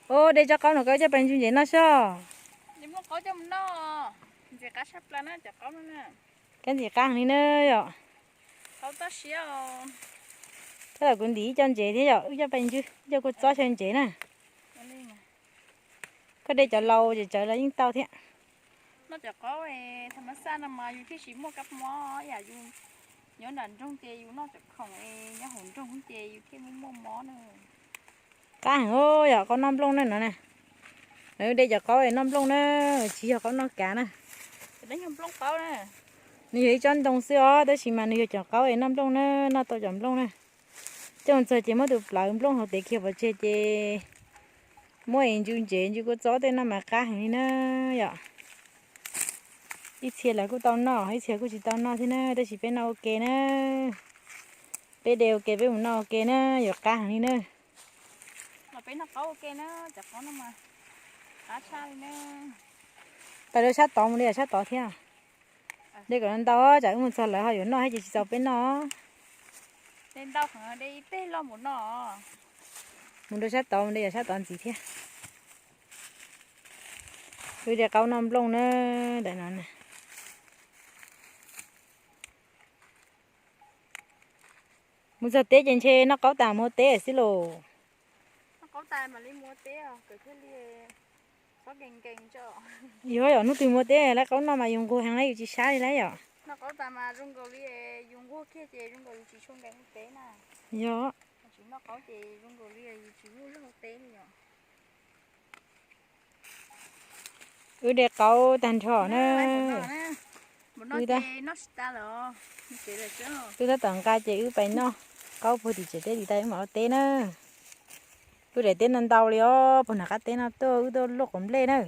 Ua de tsob qaub no koj coj pais ntsu ntsev noj soj. Kab ntxim qab heev li na yom. Tab tom kuv ntim ib co ntsev thiab yom, wb coj pais ntsu, wb coj kua txob xyaw ntsev na. Koj de cov laus ces tsawv los yeej tau thiab. Noj cov qaub tham mas xaj no mas yus thiaj tsis muaj kab mob yam yus nyob nram nroog ces yus noj cov khoom nyob hauv nroog ces yus thiaj muaj muaj mob na. Qab heev yom, qaub noj nplooj na no na. Lawv de cov qaub es noj nplooj na, tsis yog qaub noj kav na. Nws yog ib tsob ntoo xwb os, tab sis mas nws yog cov qaub es noj nplooj na, noj tau cov nplooj na. Coj mus txog ces muab tus plawv nplooj hauv tev kiag pov tseg ces muab es ntsu ntsev ntsu kua txob tej noj mas qab heev li na yom. Ib txhia lawv kuj tau noj, ib txhia kuj tsis tau noj thiab na, tab sis peb noj ua ke na. Peb de ua ke peb mus noj ua ke na, yuav qab heev li na. Tawm rau sab tod mus li, sab tod thiab. De kom ntau, tsam wb mus txog lawv ho yuav noj thiab ces tsis txaus peb noj. Mus rau sab tod, mus de yog sab tod ntxiv thiab. Wb de qaub noj nplooj na, ntawm no na. Mus txog teb ces ntshe noj qaub tas mus ua teb xwb lauj. Yuav yom, hnub twg mus ua teb lawv qaub noj mas yus nquag heev na, yus tsis sab li lawm yom. Yog. Wb de qaub tag nrho na. Wb tab tom nqa ces wb pais noj qaub puag tim tsev teb tim tas wb mam ua teb na. Wb daim teb no ntau li os, puag nram qab teb no tuaj wb tuaj luaj quav nplej na.